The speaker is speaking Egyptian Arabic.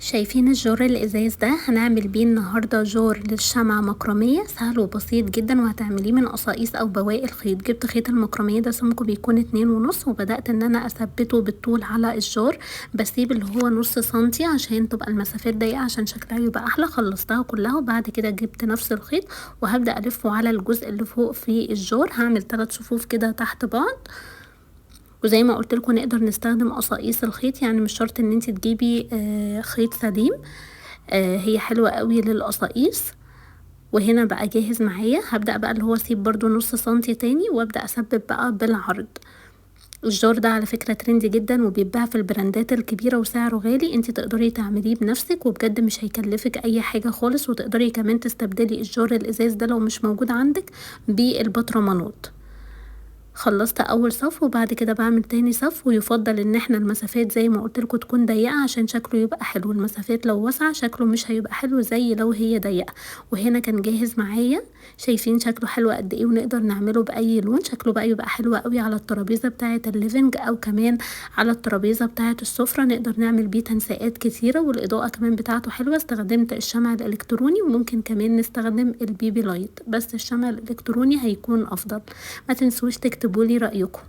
شايفين ال jar الازاز ده؟ هنعمل بيه النهارده jar للشمعة مكرمية، سهل وبسيط جدا، وهتعمليه من قصاقيص او بواقي الخيط. جبت خيط المكرمية ده سمكة بيكون 2.5، وبدأت ان انا اثبته بالطول على ال jar، بسيب اللي هو نص سنتي عشان تبقى المسافات ضيقة عشان شكلها يبقى احلى. خلصتها كلها، وبعد كده جبت نفس الخيط وهبدأ الفه على الجزء اللي فوق في ال jar. هعمل 3 صفوف كده تحت بعض، وزي ما قلت لكم نقدر نستخدم قصاقيص الخيط، يعني مش شرط ان انت تجيبي خيط سليم. هي حلوة قوي للقصاقيص. وهنا بقى جاهز معايا. هبدأ بقى اللي هو اسيب برضو نص سنتي تاني وابدأ اثبت بقى بالعرض. ال jar ده على فكرة trendy جدا وبيتباع في البراندات الكبيرة وسعره غالي، انت تقدري تعمليه بنفسك وبجد مش هيكلفك اي حاجة خالص. وتقدري كمان تستبدلي ال jar الازاز ده لو مش موجود عندك بالبطرمانات. خلصت اول صف، وبعد كده بعمل تاني صف. ويفضل ان احنا المسافات زي ما قلت لكم تكون ضيقه عشان شكله يبقى حلو، المسافات لو واسعة شكله مش هيبقى حلو زي لو هي ضيقه. وهنا كان جاهز معايا، شايفين شكله حلو قد ايه، ونقدر نعمله باي لون. شكله بقى يبقى حلو قوي على الترابيزة بتاعه ال living او كمان على الترابيزة بتاعه السفرة، نقدر نعمل بيه تنسيقات كتيرة. والاضاءة كمان بتاعته حلوة. استخدمت الشمع الالكتروني، وممكن كمان نستخدم ال baby light، بس الشمع الالكتروني هيكون افضل. ما تنسوش تكتبوا لي رأيكم.